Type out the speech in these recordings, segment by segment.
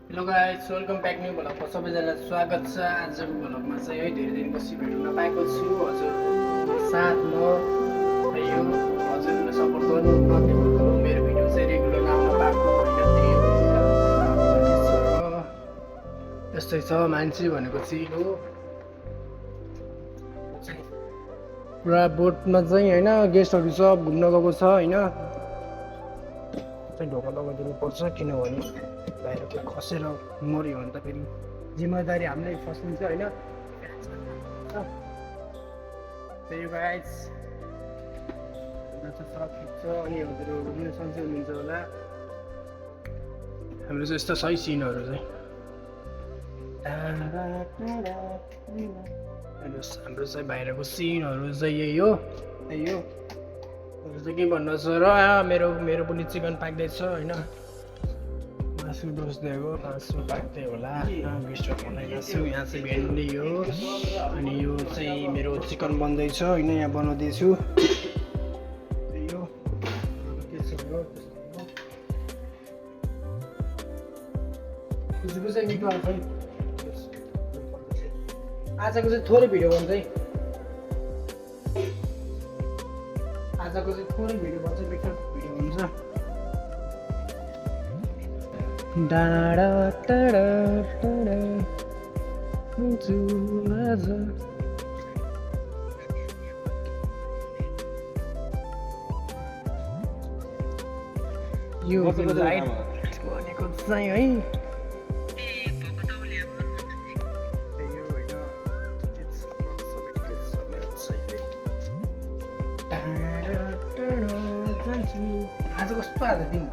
Hello guys, welcome back new भ्लगमा सबैजनालाई स्वागत छ। आजको भ्लगमा चाहिँ है धेरै दिनपछि भेट्न नपाएको छु हजुरको साथमा। यो हजुरले सपोर्ट गर्नु नदिनु, मेरो भिडियो चाहिँ रेगुलर आउन पाएको होइन, त्यही हो। यस्तै छ मान्छे भनेको चाहिँ हो। पुरा बोटमा चाहिँ होइन गेस्टहरू सब घुम्न गएको छ होइन, चाहिँ ढोका लगाइदिनु पर्छ किनभने बाहिर कोही खसेर मऱ्यो भने त फेरि जिम्मेदारी हामीलाई फस्लिन्छ होइन। त्यही गाइस सब ठिक छ। अनि हजुरहरू पनि सन्चै हुनुहुन्छ होला। हाम्रो चाहिँ यस्तो सही सिनहरू चाहिँ हाम्रो चाहिँ बाहिरको सिनहरू चाहिँ यही हो। अरू चाहिँ के भन्नु छ र, मेरो पनि चिकन पाक्दैछ होइन, मासु डोस्दिएको मासु पाक्दै होला, गेस्टहरू बनाइरहेको छु। यहाँ चाहिँ भेन्डी हो अनि यो चाहिँ मेरो चिकन बन्दैछ होइन, यहाँ बनाउँदैछु। त्यही हो के छ चाहिँ मिठो आउँछ है। आजको चाहिँ थोरै भिडियो बन्छ है, आजको चाहिँ थोरै भिडियो बन्छ, मिठो भिडियो हुन्छ। डाँडा टाढा टाढा हुन्छु आज। यो लाइट भनेको चाहिँ है आज कस्तो आज दिन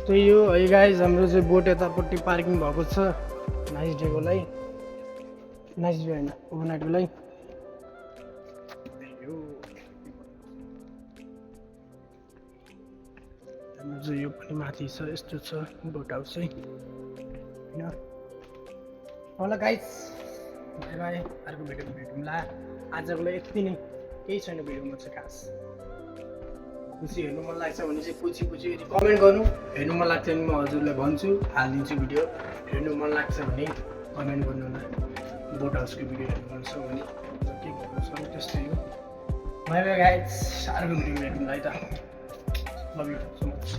त्यही हो है गाइज, हाम्रो चाहिँ बोट यतापट्टि पार्किङ भएको छ नाइस डेको लागि, नाइस डे होइन ओभरनाइटको लागि। हाम्रो चाहिँ यो पनि माथि छ, यस्तो छ बोट हाउस चाहिँ होइन। होला गाइज, बाई बाई, अर्को भिडियोमा भेटौँला। आजको लागि यति नै, केही छैन भिडियोमा चाहिँ खास। खुसी हेर्नु मन लाग्छ भने चाहिँ पुछी कमेन्ट गर्नु, हेर्नु मन लाग्छ भने म हजुरलाई भन्छु, हालिदिन्छु भिडियो। हेर्नु मन लाग्छ भने कमेन्ट गर्नु होला। बोट हाउसको भिडियो हेर्नु मन छ भने के गर्नु छ त्यस्तै हो। बाई बाई गाइज, अर्को भिडियोमा भेटौँला है त। Love you so much.